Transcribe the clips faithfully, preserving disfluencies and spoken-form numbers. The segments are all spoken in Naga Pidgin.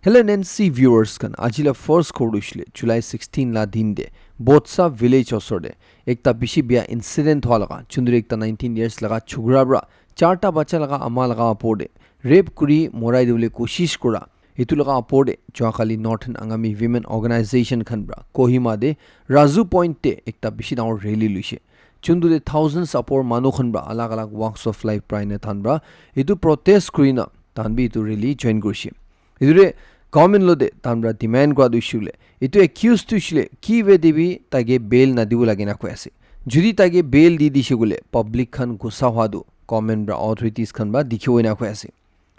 Hello N N C viewers khan, aji la first khobor tu hoishe le July sixteen la din te Botsa village osor te ekta bishi bia incident hwa laga, chunduri ekta nineteen years laga chukra pra charta bacha laga ama laga opor te rape kuri morai dibole koshish kura. Etu laga opor te Juakali Northern Angami Women Organization khan pra Kohima te Razu Point te ekta bishi dangor rally luishe. Chundu te thousands apor manu khan pra alag alag walks of life pra ena than pra etu protest kurina than bi etu rally join kurishe. Etu re government lo de than pra demand kura tu hoishe le etu accused tu hoishe le ki ve de bi taike bail na dibo lage na koi ase. Jodi taike bail di dishe kule public khan gusa hwa tu government pra authorities khan pra dikhibo ena koi ase.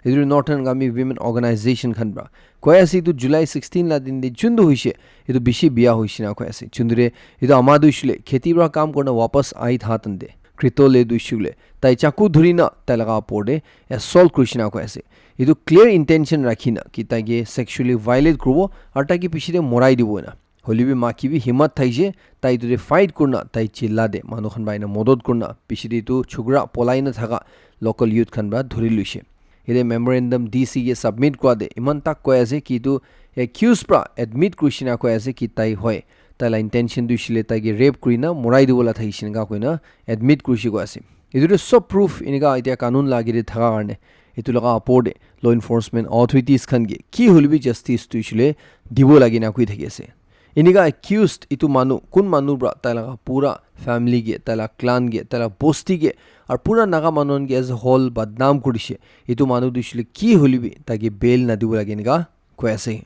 Etu Northern Angami Women Organization khan pra koi ase etu July sixteen la din de chundu hoishe etu bishi bia hoishe na koi ase. Chundu re etu ama tu hoishe le kheti pra kam kurina wapas ai tha tan de krito le tu hoishe le tai chaku dhurina tai laga opor te assault kurishe na koi ase. Etu clear intention rakhina ki taike sexually violate kuribo aru taike piche te morai dibo ena. Hoile bi maki bi himmat thaishe, tai etu te fight kurina tai chilla de manu khan pra ena modot kurina piche te etu chukra polai na thaka local youth khan pra dhuri luishe. Yate memorandum D C ke submit kura de iman tak koi ase ki etu accused pra admit kurishe na koi ase ki tai hoi, tai la intention tu hoishe le taike rape kurina morai dibo la thaishe eneka koina admit kurishe koi ase. Etu te sob proof eneka etia kanun la age te thaka karne etu laga opor te law enforcement authorities khan ke ki hoile bi justice tu hoishe le dibo lage na koi thaki ase. Eneka accused etu manu kun manu pra tai laga pura family ke, tai la clan ke, tai la bosti ke aru pura Naga manu khan ke as a whole badnam kurishe. Etu manu tu hoishe le ki hoile bi taike bail na dibo lage eneka koi ase.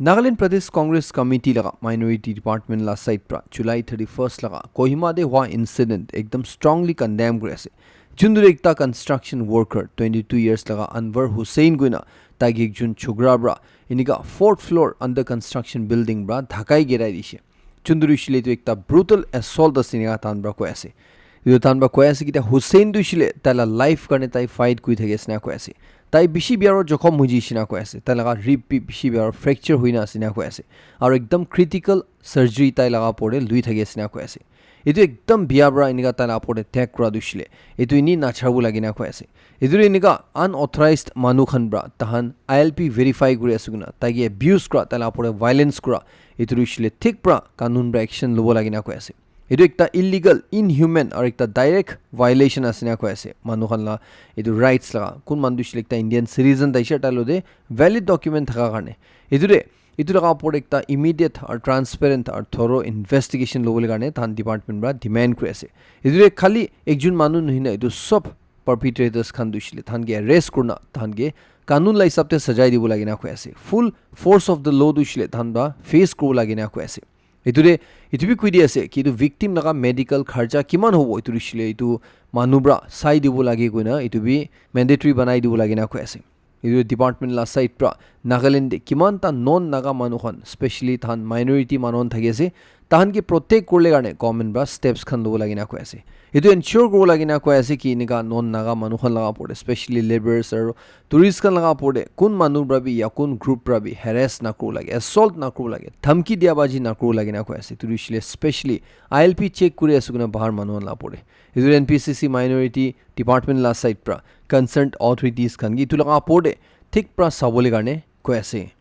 Nagaland Pradesh Congress Committee laga Minority Department la side pra July thirty-first laga Kohima te hua incident ekdam strongly condemn kuri ase. Chunduri ekta construction worker twenty-two years laga Anwar Hussain koina taike ekjon chukra pra eneka fourth floor under construction building pra dhakai girai dishe. Chunduri hoishe le etu ekta brutal assault ase eneka than pra koi ase. Etu than pra koi ase ki ta Hussain tu hoishe le tai la life karne tai fight kuri thaki ase na koi ase. Tai bishi bia aro jokhom hoi jishe na koi ase. Tai laga rib bi bishi bia aro fracture hoina ase na koi ase. Aro ekdam critical surgery tai laga opor te lui thaki ase na koi ase. Etu ekdam bia pra eneka tai laga opor te attack kura tu hoishe le etu eni nacharibo lage na koi ase. Etu re eneka unauthorized manu khan pra tahan I L P verify kuri ase koina taike abuse kura, tai laga opor te violence kura, etu tu hoishe le thik pra kanun pra action lobo lage na koi ase. Etu ekta illegal, inhuman aru ekta direct violation ase na koi ase manu khan la etu rights laga. Kun manu tu hoishe le ekta Indian citizen tai hoishe tai lo te valid document thaka karne. Etu te etu laga opor te ekta immediate aru transparent aru thorough investigation lobole karne tahan department pra demand kuri ase. Etu te khali ekjon manu nohoi na etu sob perpetrators khan tu hoishe le tahan ke arrest kurina tahan ke kanun la hisab te sajai dibo lage na koi ase. Full force of the law tu hoishe le tahan pra face kuribo lage na koi ase. Etu te etu bi koi di ase ki etu victim laga medical kharcha kiman hobo etu tu hoishe le etu manu pra sai dibo lage koina etu bi mandatory banai dibo lage na koi ase. Etu department la side pra Nagaland te kiman ta non Naga manu khan, specially tahan minority manu khan thaki ase, tahan ke protect kuribole karne government pra steps khan lobo lage na koi ase. Etu ensure kuribo lage na koi ase ki eneka non Naga manu khan laga opor te, specially labourers aru tourist khan laga opor te kun manu pra bi ya kun group pra bi harass na kuribo lage, assault na kuribo lage, dhamki dia baji na kuribo lage na koi ase. Etu tu hoishe le specially I L P check kuri ase koina bahar manu khan laga opor te. Etu N P C C minority department la side pra concerned authorities khan ke etu laga opor te thik pra sabole karne koi ase.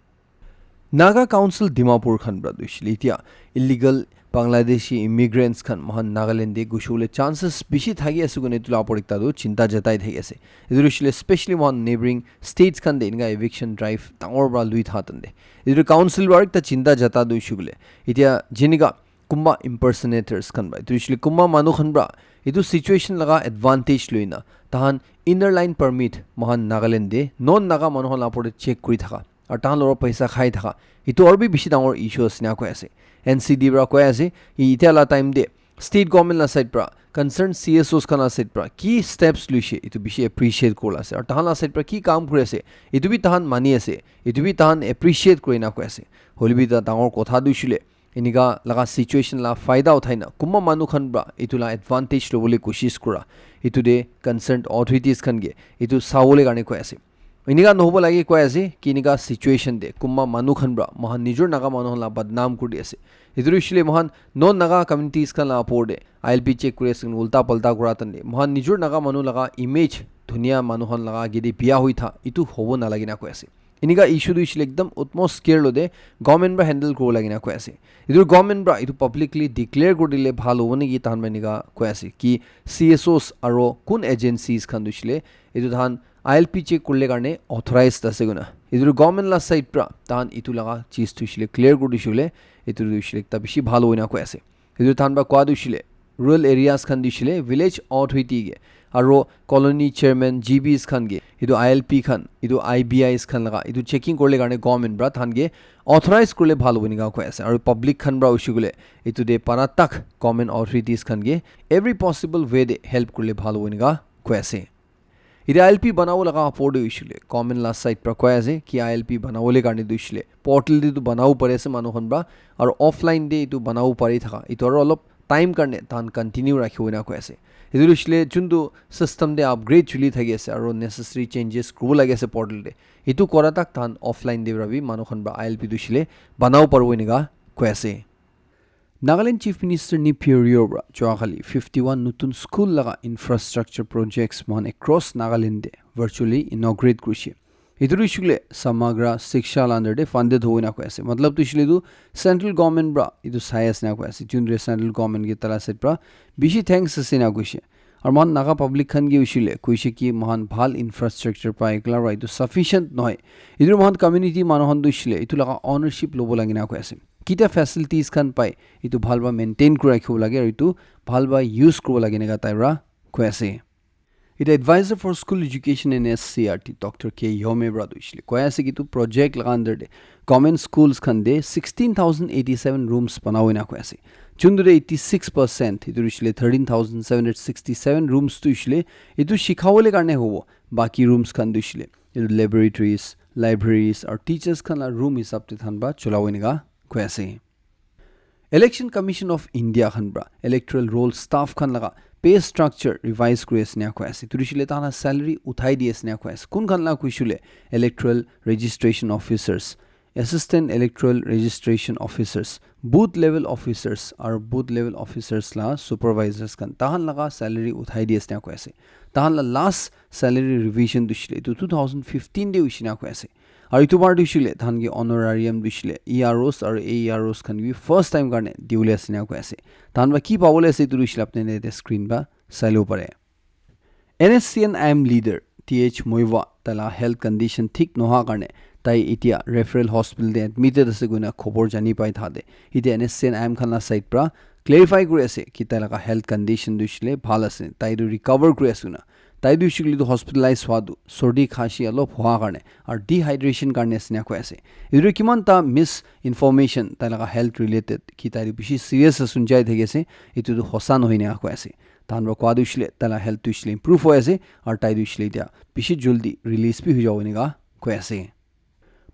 Naga Council Dimapur khan pra tu hoishe le etia illegal Bangladeshi immigrants khan moikhan Nagaland te ghusi bole chances bishi thaki ase koina etu la opor ekta tu chinta jatai thaki ase. Etu tu hoishe le specially moikhan neighboring states khan te eneka eviction drive dangor pra lui tha tan te. Etu council pra ekta chinta jata tu hoishe koile etia jenika kunba impersonators khan pra, etu hoishe le kunba manu khan pra etu situation laga advantage loina tahan inner line permit moikhan Nagaland te non Naga manu khan la opor te check kuri thaka aru tahan lora paisa khai thaka, etu aru bi bishi dangor issue ase na koi ase. N C D pra koi ase, etia la time te state government la side pra, concerned C S Os khan la side pra ki steps luishe, etu bishi appreciate kurila ase. Aru tahan la side pra ki kam kuri ase, etu bi tahan mani ase, etu bi tahan appreciate kurina koi ase. Hoilebi ta dangor kotha tu hoishe le, enika laga situation la faida uthai na, kunba manu khan pra etu la advantage lobole koshish kura, etu te concerned authorities khan ke etu sabole karne koi ase. Enika nohobo lage koi ase ki enika situation te kunba manu khan pra moikhan nijor Naga manu khan la badnam kuri di ase. Etu tu hoishe le moikhan non Naga communities khan la opor te I L P check kuri ase, ulta palta kura tan te moikhan nijor Naga manu laga image, dunia manu khan laga age te biya hoi tha, etu hobo nalage na koi ase. Enika issue tu hoishe le ekdam utmost care lode government pra handle kuribo lage na koi ase. Etu government pra etu publicly declare kuri dile bhal hobo neki tahan pra enika koi ase ki C S Os aro kun agencies khan tu hoishe le etu tahan I L P check kurile karne authorized ase koina. Etu government la side pra tahan etu laga cheez tu hoishe le clear kuri dishe koile etu tu hoishe le ekta bishi bhal hobo na koi ase. Etu tahan pra koa tu hoishe le rural areas khan tu hoishe le village authority ke aro colony chairman G Bs khan ke etu I L P khan etu I B Is khan laga etu checking kurile karne government pra tahan ke authorize kurile bhal hobo enika koi ase. Aro public khan pra hoishe koile etu de para tak government authorities khan ke every possible way de help kurile bhal hobo enika koi ase. Etia I L P banabo laga opor te hoishe le government la side pra koi ase ki I L P banabole karne tu hoishe le portal te tu banabo pari ase manu khan pra, aro offline te etu banabo pari thaka etu aro olop time karne tahan continue rakhibo ena koi ase. Etu hoishe le juntu system te upgrade chuli thaki ase aro necessary changes kuribo lage ase portal te, etu kora tak tahan offline te pra bi manu khan pra I L P tu hoishe le banabo paribo enika koi ase. Nagaland Chief Minister Neiphiu Rio pra Juakali fifty one nutun school laga infrastructure projects mohan across Nagaland te virtually inaugurate kurishe. Etu tu hoishe koile Samagra Shiksha la under te funded hobo ena koi ase. Matlab tu hoishe koile tu central government pra etu sai ase na koi ase. Juntu central government ke taila side pra bishi thanks ase na koishe. Aro mohan Naga public khan ke hoishe koile koishe ki mohan bhal infrastructure pai, ekla pra etu sufficient nohoi. Etu mohan community manu khan tu hoishe koile etu laga ownership lobo lage na koi ase. Kitia facilities khan pai, etu bhal pra maintain kuri rakhibo lage aro etu bhal pra use kuribo lage eneka tai pra koi ase. Etu advisor for school education and S C R T, Doctor K Yome pra tu hoishe koile koi ase ki etu project laga under te government schools khan te sixteen thousand eighty seven rooms banabo ena koi ase. Juntu te eighty six percent, etu hoishe koile thirteen thousand seven hundred sixty seven rooms tu hoishe koile etu shikhabole karne hobo. Baki rooms khan tu hoishe koile etu laboratories, libraries, aro teachers khan la room hisab te tahan pra cholabo enika koi ase. Election Commission of India khan pra electoral roll staff khan laga pay structure revise kuri ase ena koi ase. Etu tu hoishe koile tahan la salary uthai di ase ena koi ase. Kun khan la koishe koile electoral registration officers, assistant electoral registration officers, booth level officers, aro booth level officers la supervisors khan, tahan laga salary uthai di ase ena koi ase. Tahan la last salary revision tu hoishe koile etu two thousand fifteen te hoishe ena koi ase. Aro etu bar tu hoishe koile tahan ke honorarium tu hoishe koile E R Os aro A E R Os khan ke bi first time karne dibole ase ena koi ase. Tahan pra ki pabole ase etu tu hoishe koile apni khan yate screen pra sai lobo pare. N S C N I M leader T H Muivah taila health condition thik noha karne tai etia referral hospital te admitted ase koina khobor jani pai thakte, etia N S C N I M khan la side pra clarify kuri ase ki tai laga health condition tu hoishe koile bhal ase, tai tu recover kuri ase koina. Tai tu hoishe koile tu hospitalize hwa tu sordi khansi olop hwa karne aro dehydration karne ase ena koi ase. Etu tu kiman ta misinformation tai laga health related ki tai tu bishi serious ase sunjai thaki ase, etu tu hosa nohoi ena koi ase. Tahan pra koa tu hoishe koile taila health tu hoishe koile improve hoi ase aro tai tu hoishe koile etia bishi jaldi release bi hoi jabo enika koi ase.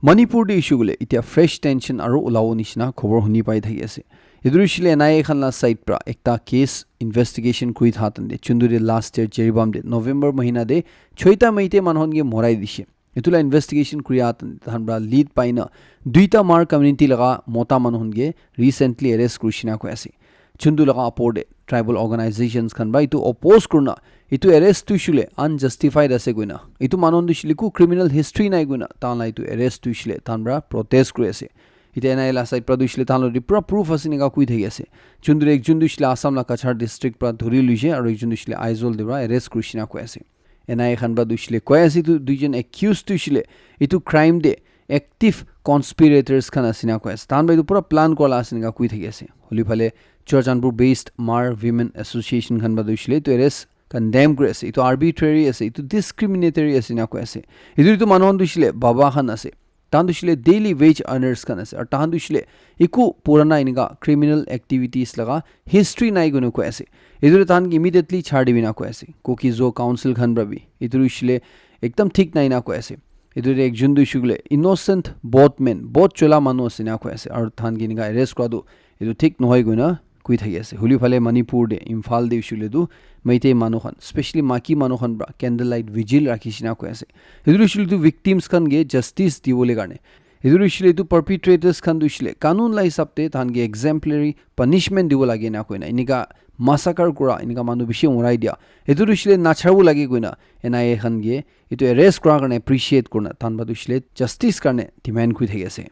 Manipur te hoishe koile etia fresh tension aro ulabo nishina khobor huni pai thaki ase. Etu tu hoishe koile N I A khan la side pra ekta case investigation kuri thaka time te, juntu te last year Jiribam te November mahina te choita Meitei manu khan ke morai dishe. Etu la investigation kuri thaka time te tahan pra lead pai na duita Hmar community laga mota manu khan ke recently arrest kurishe ena koi ase. Juntu laga opor te tribal organizations khan pra etu oppose kurina etu arrest tu hoishe koile unjustified ase koina, etu manu khan tu hoishe koile eku criminal history nai koina tahan la etu arrest tu hoishe koile tahan pra protest kuri ase. Etia N I A la side pra tu hoishe koile tahan la pura proof ase enika koi thaki ase. Juntu te ekjon tu hoishe koile Assam la Cachar district pra dhuri loishe aro ekjon tu hoishe koile Aizawl te pra arrest kurishe ena koi ase. N I A khan pra tu hoishe koile koi ase etu duijon accused tu hoishe koile etu crime te active conspirators khan ase ena koi ase. Tahan pra etu pura plan kura la ase enika koi thaki ase. Holi phale Churachandpur based Hmar Women Association khan pra tu hoishe koile etu arrest condemn kuri ase. Etu arbitrary ase, etu discriminatory ase ena koi ase. Etu, etu manu khan tu hoishe koile baba khan ase. Tahan tu hoishe koile daily wage earners khan ase. Aro tahan tu hoishe koile eku purana enika criminal activities laga history nai koina koi ase. Etu tu tahan ke immediately chhari dibi ena koi ase. Kuki-Zo council khan pra bi etu tu hoishe koile ekdam thik nai ena koi ase. Etu te ekjon tu hoishe koile innocent boatman, boat chola manu ase ena koi ase. Aro tahan ke enika arrest kura tu etu thik nohoi koina koi thaki ase. Holi phale Manipur te, Imphal te hoishe koile tu Meitei manu khan, specially maki manu khan pra candlelight vigil rakhishe ena koi ase. Etu tu hoishe koile tu victims khan ke justice dibole karne Etu tu hoishe le etu perpetrators khan tu hoishe le kanun la hisab te tahan ke exemplary punishment dibo lage na koina, enika massacre kura, enika manu bishi morai dia, etu tu hoishe le nacharibo lage koina N I A khan ke etu arrest kura karne appreciate kurina tahan para tu hoishe le justice karne demand kuri thaki ase.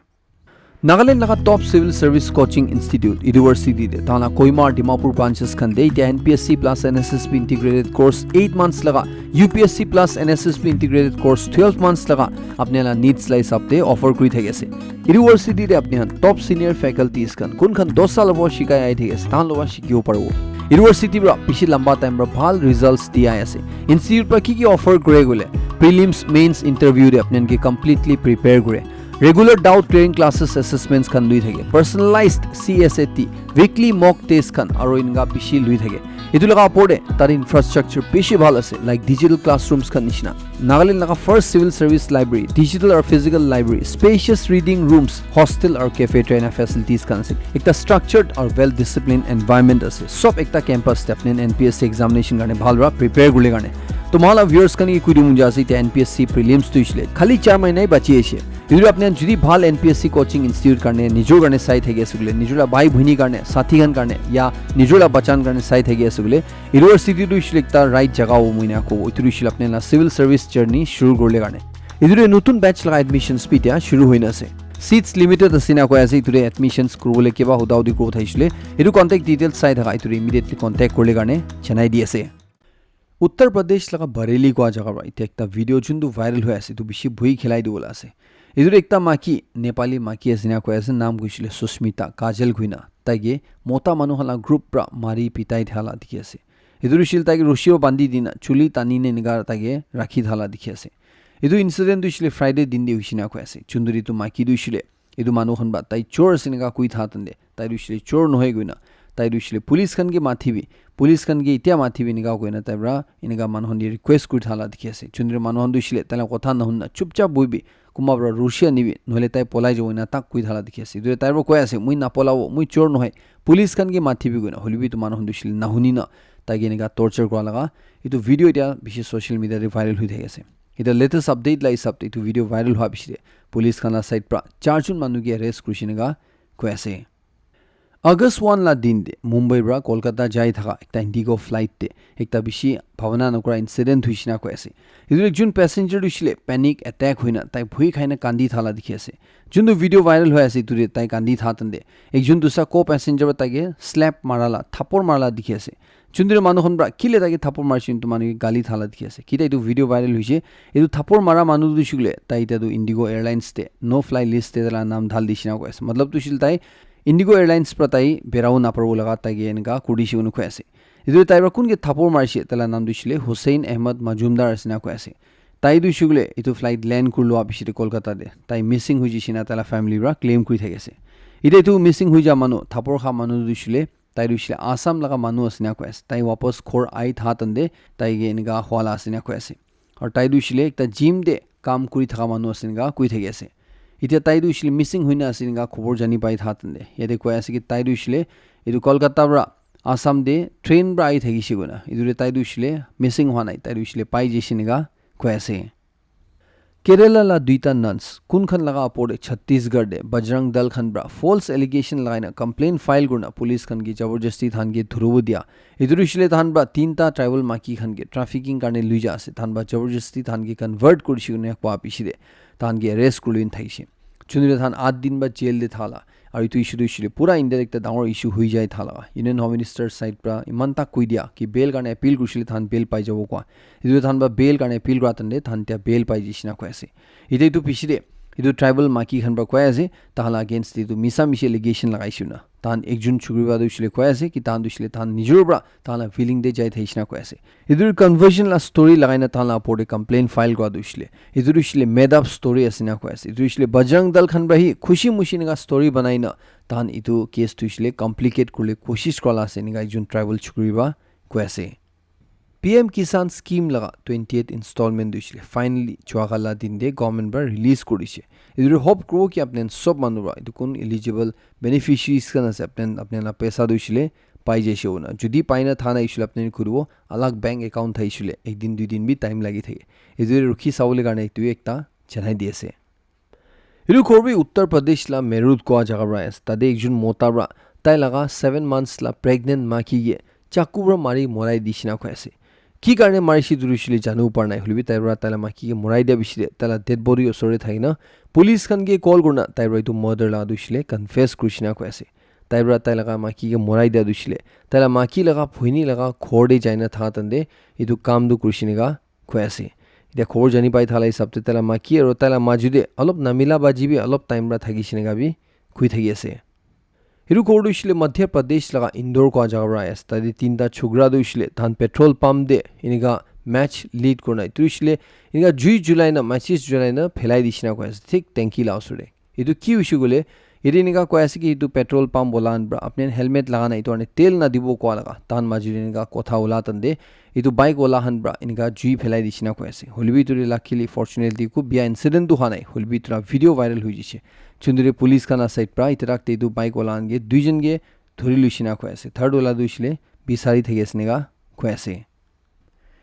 Nagaland laga top civil service coaching institute university te tahan la Kohima aru Dimapur branches khan te etia N P S C plus N S S B integrated course eight months laga, U P S C plus N S S B integrated course twelve months laga apni la needs la hisab te offer kuri thaki ase. University te apni khan top senior faculties khan kun khan dos saal hobo shikai ahi thaki ase, tahan loba shikibo paribo. University para bishi lamba time para bhal results di ahi ase. Institute para ki ki offer kure koile, prelims, mains, interview te apni khan ke completely prepare kure. Regular doubt clearing classes, assessments khan lui thake. Personalized C S A T, weekly mock test khan aru enika bishi lui thake. Etu laga opor te tar infrastructure bishi bhal ase, like digital classrooms khan nishina. Nagaland laga first civil service library, digital aru physical library, spacious reading rooms, hostel aru cafe traina facilities khan ase. Ekta structured aru well disciplined environment ase. Sob ekta campus te apni N P S C examination karne bhal para prepare kurle karne. To moi la viewers khan ke koi dibo mon jai ase, etia N P S C prelims tu hoishe le khali char mahina hi bachi ase. Etu apni khan jodi bhal N P S C coaching institute karne, nijor karne sai thaki ase koile, nijor la bhai bhoni karne, sathi khan karne, ya nijor la bachan karne sai thaki ase koile, university tu hoishe le ekta right jaga hobo moi na kobo. Etu tu hoishe le apni la civil service journey shuru kurle karne. Etu tu notun batch laga admissions bi etia shuru hoi na ase. Seats limited ase na koi ase, etu tu admissions kuribole kiba huda hudi kuribo thakishi le, etu contact details sai thaka, etu tu immediately contact kurle karne janai di ase. Uttar Pradesh laga Bareilly kua jaga para etia ekta video juntu viral hoi ase, etu bishi bhoi khilai dibo la ase. Etu tu ekta maki, Nepali maki ase na koi ase, naam koishe le Susmita Kajal koina. Tai ke mota manu khan la group para mari pitai thala dikhi ase. Etu tu hoishe le tai ke roshi para bandi dina, chuli tani ne enika tai ke rakhi thala dikhi ase. Etu incident tu hoishe le Friday din te hoishe na koi ase. Juntu etu maki tu hoishe le etu manu khan para tai chor ase enika koi tha tande, tai tu hoishe le chor nohoi koina, tai tu hoishe le police khan ke mathibi, police khan ke etia mathibi enika koina tai para enika manu khan ke request kuri thala dikhi ase. Juntu manu khan tu hoishe le tai la kotha nahuna chupchap bohibi, kunba para roshi anibi, nohole tai polai jabo enika tak koi thala dikhi ase. Etu tai para koi ase, "Moi napolabo, moi chor nohoi, police khan ke mathibi," koina. Hoilebi etu manu khan tu hoishe le nahuni na tai ke enika torture kura laga etu video etia bishi social media te viral hoi thaki ase. Etia latest update la hisab te etu video viral hua piche te police khan la side pra charjun manu ke arrest kurishe enika koi ase. August one la din te Mumbai pra Kolkata jai thaka ekta Indigo flight te ekta bishi bhabana nakura incident huishe na koi ase. Etu te ekjun passenger tu hoishe le panic attack hoina tai bhui khaina kandi thala dikhi ase. Juntu video viral hoi ase etu te tai kandi tha tante ekjun dusra co-passenger pra taike slap mara la, thapor mara la dikhi ase. Juntu manu khan pra kile taike thapor marishe etu manu ke gali thala dikhi ase. Kita etu video viral hoishe. Etu thapor mara manu tu hoishe koile tai etia tu Indigo Airlines te no fly list te taila naam dhal dishe na koi ase. Matlab tu hoishe koile tai Indigo Airlines pra tai berabo naparibo laga taike enika kuri dishe koina koi ase. Etu tai pra kun ke thapor marishe taila naam tu hoishe koile Hussein Ahmed Majumdar ase na koi ase. Tai tu hoishe koile etu flight land kuri lua piche te Kolkata te tai missing hoi jaishe na taila family pra claim kuri thaki ase. Etia etu missing hoi ja manu, thapor kha manu tu hoishe koile tai tu hoishe koile Assam laga manu ase na koi ase. Tai wapas ghor ai tha tante tai ke enika hua la ase na koi ase. Aru tai tu hoishe koile ekta gym te kam kuri thaka manu ase enika koi thaki ase. Etia tai tu hoishe koile missing hoina ase enika khobor jani pai tha tante yate koi ase ki tai tu hoishe koile etu Kolkata pra Assam te train pra ai thakishe koina. Etu te tai tu hoishe koile missing hua nai. Tai tu hoishe koile pai jaishe enika koi ase. Kerala la duita nuns kun khan laga opor te Chhattisgarh te Bajrang Dal khan pra false allegation lagai na complaint file kurina police khan ke jabardasti than ke dhuribo dia. Etu tu hoishe koile tahan pra tinta tribal maki khan ke trafficking karne lui ja ase. Tahan pra jabardasti than ke convert kurishe koina koa piche te tahan ke arrest kuri loi thakishe. Chunire tahan at din pra jail te thala. Aru etu issue tu hoishe koile pura India te ekta dangor issue hoi jai tha laga. Union Home Minister side pra eman tak koi dia ki bail karne appeal kurishe koile tahan bail pai jabo koa. Etu tahan pra bail karne appeal kura tante tahan tia bail pai jaishe na koi ase. Etu etu piche te etu tribal maki khan pra koi ase tahan la against te etu misa mishi allegation lagaishe na. Tahan ekjun chukri pra tu hoishe koile koi ase ki tahan tu hoishe koile tahan nijor pra tahan la feeling te jai thakishe na koi ase. Etu conversion la story lagai na tahan la opor te complaint file kura tu hoishe koile etu tu hoishe koile made up story ase na koi ase. Etu tu hoishe koile Bajrang Dal khan pra hi khushi mushi enika story banai na tahan etu case tu hoishe koile complicate kuribole koshish kura la ase enika ekjun tribal chukri pra koi ase. P M Kisan scheme laga twenty eight installment tu hoishe koile finally jua kali la din te government pra release kuri dishe. Etu tu hope kuribo ki apni khan sob manu pra etu kun eligible beneficiaries khan ase apni khan, apni khan la paisa tu hoishe koile pai jaishe koina. Jodi pai na tha nai hoishe koile apni khan kuribo alag bank account thakishe koile ek din dui din bi time lagi thake. Etu te rukhi sabole karne etu ekta janai di ase. Hiru khor bi Uttar Pradesh la Meerut koa jaga pra ase. Tate ekjun mota pra tai laga seven months la pregnant maki ke chaku pra mari morai dishina koi ase. Ki karne marishi tu hoishe le janibo para nai, hoilebi tai pra tai la maki ke morai dia piche te tai la dead body osor te thakina police khan ke call kurina tai pra etu murder la tu hoishe le confess kurishina koi ase. Tai pra tai laga maki ke morai dia tu hoishe le tai la maki laga bhoini laga ghor te jaina tha tande etu kam tu kurishina ka koi ase. Etia khobor jani pai thala hisab te taila maki aro taila maju te olop namila baji bi olop time pra thaki shina ka bi khui thaki ase. Hiru ghor tu hoishe le Madhya Pradesh laga Indore koa jaga pra ahi ase. Tate tinta chokra tu hoishe le tahan petrol pump te enika match lit kurina, etu hoishe le enika jui julai na, matches julai na phelai dishina koi ase, thik tanki la osor te. Etu ki hoishe koile, yate enika koi ase ki etu petrol pump wala khan pra apni khan helmet laga nai, etu karne tel nadibo koa laga tahan majo te enika kotha ula tande etu bike wala khan pra enika jui phelai dishina koi ase. Hoilebi etu te luckily, fortunately, eku bia incident tu hwa nai, hoilebi etu la video viral hoi jaise. Chunduri police khan la side pra etirak te etu bike wala khan ke duijon ke dhuri luishina koi ase. Third wala tu hoishe le bisari thaki ase enika koi ase.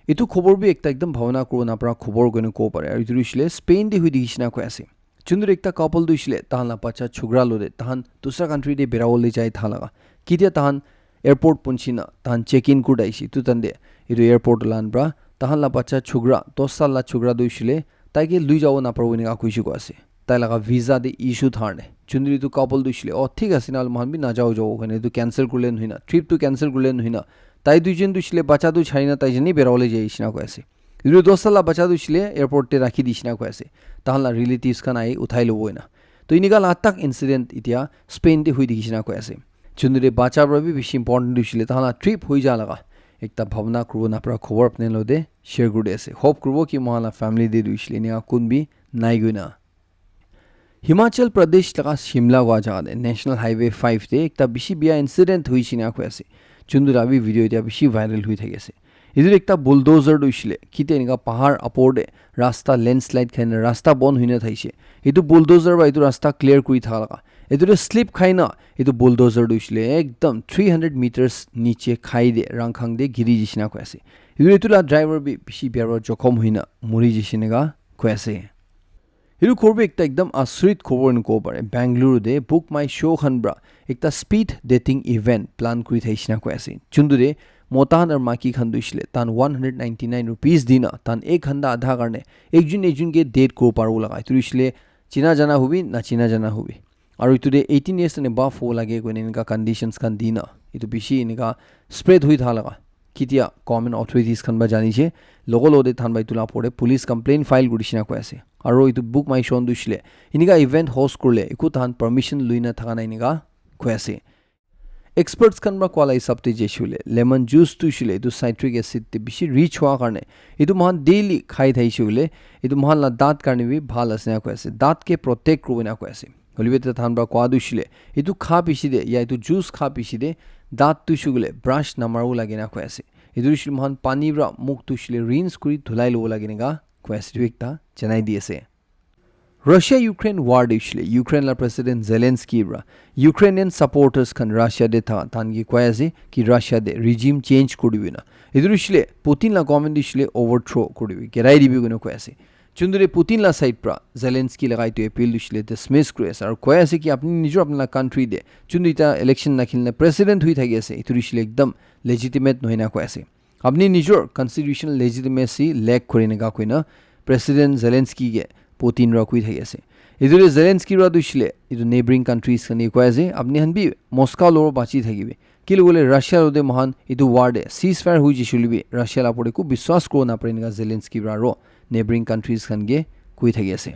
Etu khobor bi ekta ekdam bhabana kuribo napara khobor koina kobo pare. Aru etu hoishe le Spain te hui dikhi shina koi ase. Chunduri ekta couple tu hoishe le tahan la bacha chokra lote tahan dusra country te berabole jai tha laga. Ketia tahan airport punchi na tahan check in kuri aise. Etu tande etu airport lan pra tahan la bacha chokra, dos sal la chokra tu hoishe le tai ke lui jabo naparibo enika koishe koi ase. Tai laga visa te issue tharne. Chunduri tu couple tu hoishe le, "Oh, thik ase, nahole moikhan bi najao jabo," koina etu cancel kurile nohoi na, trip tu cancel kurile nohoi na, tai duijon tu hoishe le bacha tu chari na tai jani berabole jai shina koi ase. Etu dos sal la bacha tu hoishe le airport te rakhi dishina koi ase. Tahan la relatives khan ahi uthai lobo ena. To enika la tak incident etia Spain te hui dikhi shina koi ase. Chunduri bacha pra bi bishi important tu hoishe le tahan la trip hui ja laga ekta bhabana kuribo napara khobor apni lote share kuri ase. Hope kuribo ki moikhan la family te tu hoishe le enika kun bi nai koina. Himachal Pradesh laga Shimla koa jaga te National Highway five te ekta bishi bia incident hui shina koi ase. Chunduri abi video etia bishi viral hui thaki ase. Etu ekta bulldozer tu hoishe le, kiti enika pahar upor te rasta landslide khai na rasta bon hoi na thaishe. Etu bulldozer pra etu rasta clear kuri tha laga. Etu te slip khai na etu bulldozer tu hoishe le ekdam three hundred meters niche khai te rangkhang te giri jishina koi ase. Etu, etu la driver bi bishi bia pra jokhom hoi na mori jishe enika koi ase. Hiru khor bi ekta ekdam asrit khobor enika kobo pare. Bangalore te Book My Show khan pra ekta speed dating event plan kuri thaishe enika koi ase. Chunduri mota khan aru maki khan tu hoishe le tahan one hundred ninety nine rupees dina tahan ek ghanta adha karne ekjun ekjun ke date kuribo paribo laga. Etu hoishe le china jana hobi, na china jana hobi. Aru etu te eighteen years and above hobo lage koina enika conditions khan dina etu bishi enika spread hui tha laga. Ketia government authorities khan pra jani che, logo logo te tahan pra etu la opor te police complaint file kuri shina koi ase. Aru etu Book My Show tu hoishe le enika event host kurile eku tahan permission lui na thaka nai enika koi ase. Experts khan pra koa la hisab te jaise hoile lemon juice tu hoishe le etu citric acid te bishi rich hua karne etu moikhan daily khai thaishe hoile etu moikhan la daat karne bi bhal ase enika koi ase, daat ke protect kuribo enika koi ase. Hoilebi tahan pra koa tu hoishe le etu kha piche te ya etu juice kha piche te daat tu hoishe koile brush namaribo lage enika koi ase. Etu hoishe le moikhan pani pra mukh tu hoishe le rinse kuri dhulai lobo lage enika koi ase. Etu ekta janai di ase. Russia Ukraine war te hoishe le Ukraine la President Zelensky pra Ukrainian supporters khan Russia te tha tahan ke koi ase ki Russia te regime change kuri dibo na. Etu hoishe le Putin la government hoishe le overthrow kuri dibo, girai dibo koina koi ase. Chunduri Putin la side pra Zelensky laga etu appeal hoishe le dismiss kuri ase aru koi ase ki apni nijor apni la country te chunduri ta election na kheli na president hui thaki ase, etu hoishe le ekdam legitimate nohoi na koi ase. Apni nijor constitutional legitimacy lack kuri enika koina President Zelensky ke Putin ra koi thaki ase. Etu te Zelensky ra tu hoishe le etu neighboring countries khan ke koi ase, apni khan bi Moscow loro bachi thakibi. Kile koile Russia lote moikhan etu war te ceasefire hui jaise hoile bi Russia la opor te eku biswas kuribo napare enika Zelensky pra aro neighboring countries khan ke koi thaki ase.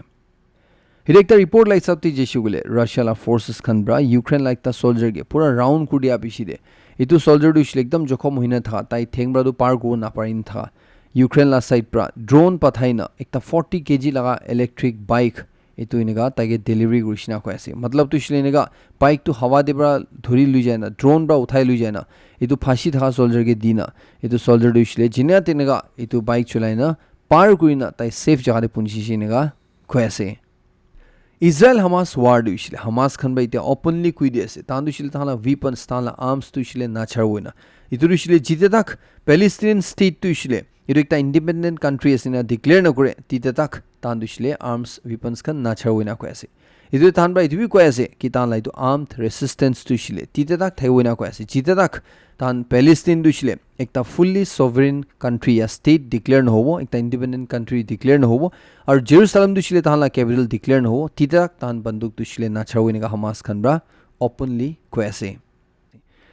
Etu ekta report la hisab te jaise koile Russia la forces khan pra Ukraine la ekta soldier ke pura round kuri dia piche te etu soldier tu hoishe le ekdam jokhom hoi na thaka, tai theng pra tu par kuribo napari na thaka, Ukraine la side pra drone pathai na ekta forty K G laga electric bike etu enika tai ke delivery kuri shina koi ase. Matlab tu hoishe le enika bike tu hawa te pra dhuri lui jai na, drone pra uthai lui jai na etu phansi thaka soldier ke di na etu soldier tu hoishe le jinika tinika etu bike cholai na par kuri na tai safe jaga te punchi she enika koi ase. Israel Hamas war tu hoishe le Hamas khan pra etia openly koi di ase, tahan tu hoishe le tahan la weapons, tahan la arms tu hoishe le nacharibo eina. Etu tu hoishe le jitia tak Palestinian state tu hoishe le etu ekta independent country ase na declare nakore, titia tak tahan tu hoishe le arms, weapons khan nacharibo eina koi ase. Etu tahan pra etu bi koi ase ki tahan la etu armed resistance tu hoishile tita tak thaibo ena koi ase. Jita tak tahan Palestine tu hoishile ekta fully sovereign country ya state declare nahobo, ekta independent country declare nahobo. Aru Jerusalem tu hoishile tahan la capital declare nahobo. Tita tak tahan banduk tu hoishile nacharo eneka Hamas khan pra openly koi ase.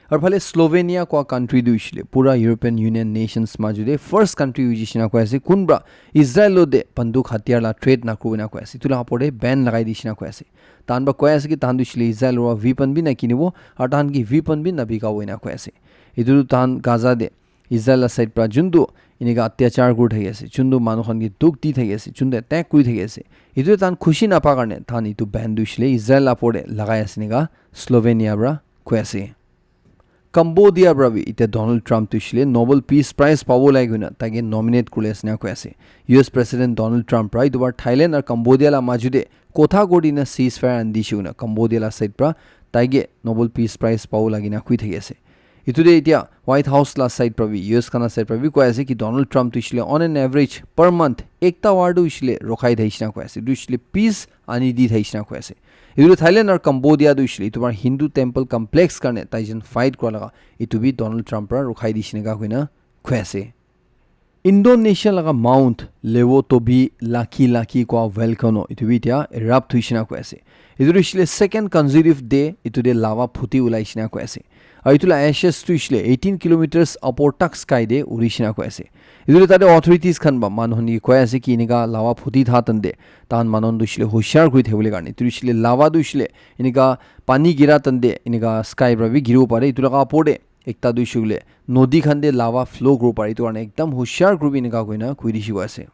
Aru phale Slovenia koa country tu hoishile pura European Union nations maju te first country hoijishina koi ase. Kun pra Israel lo de banduk hatiyar la trade nakuribo ena koi ase. Etu la opor te ban lagai dishina koi ase. Tahan pra koi ase ki tahan tu hoishile Israel pra weapon bi nakinibo aru tahan ki weapon bi nabikabo ena koi ase. Etu tu tahan Gaza de Israel la side pra juntu eneka atyachar kuri thaki ase, juntu manu khan ke dukh di thaki ase, juntu attack kuri thaki ase, etu tahan khushi napa karne tahan etu ban tu hoishile Israel la opor te lagai ase eneka Slovenia pra koi ase. Cambodia pra bi itya Donald Trump tu hoishile Nobel Peace Prize pabo lage koina taike nominate kuri ase ena koi ase. U S President Donald Trump pra etu bar Thailand aru Cambodia la maju te kotha kuri na ceasefire ani dishe koina Cambodia la side pra taike Nobel Peace Prize pabo lage na koi thaki ase. Etu te itya White House la side pra bi, U S khan la side pra bi koi ase ki Donald Trump tu hoishile on an average per month ekta war tu hoishile rokhai thakishina koi ase. Etu hoishile peace ani di thakishina koi ase. Etu Thailand aru Cambodia tu hoishile etu bar Hindu temple complex karne tai jen fight kura laga etu bi Donald Trump pra rokhai dishina ka koina koi ase. Indonesia laga Mount Lewo Tobi Laki Laki koa volcano etu bi itya erupt hoishina koi ase. Etu tu hoishile second consecutive day etu te lava phuti ulaishina koi ase. Aru etu la ashes tu hoishile eighteen kilometers upor tak sky te urishina koi ase. Etu tu tate authorities khan ba manu khan ke koi ase ki eneka lava phuti tha tante tahan manu khan tu hoishile hoshiar kuri thakibole karne. Etu tu hoishile lava tu hoishile eneka pani gira tante eneka sky pra bi giribo pare. Etu laga opor te ekta tu hoishile nodi khan te lava flow kuribo pare. Etu karne ekdam hoshiar kuribi eneka koina koi dishe koi ase.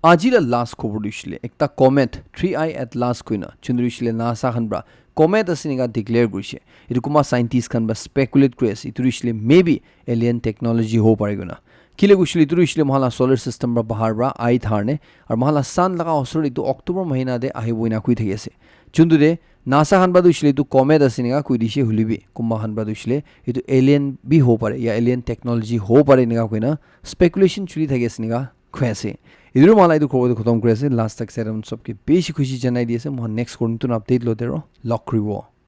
Aji la last khobor tu hoishile ekta comet three I Atlas koina juntu hoishile NASA khan pra comet ase eneka declare kurishe. Etu kunba scientist khan pra speculate kuri ase etu hoishile maybe alien technology hobo pare koina. Kile koishile etu hoishile moikhan la solar system pra bahar pra ahi tharne aru moikhan la sun laga osor etu October mahina te ahibo ena koi thaki ase. Juntu te NASA khan pra tu hoishile etu comet ase eneka koi dishe hoilebi kunba khan pra tu hoishile etu alien bi hobo pare ya alien technology hobo pare eneka koina speculation chuli thaki ase eneka koi ase. Etu para moikhan la etu khobor tu khotom kuri ase. Last tak saram sob ke bishi khushi janai di ase. Moikhan next khobor notun update lote aro log kuribo.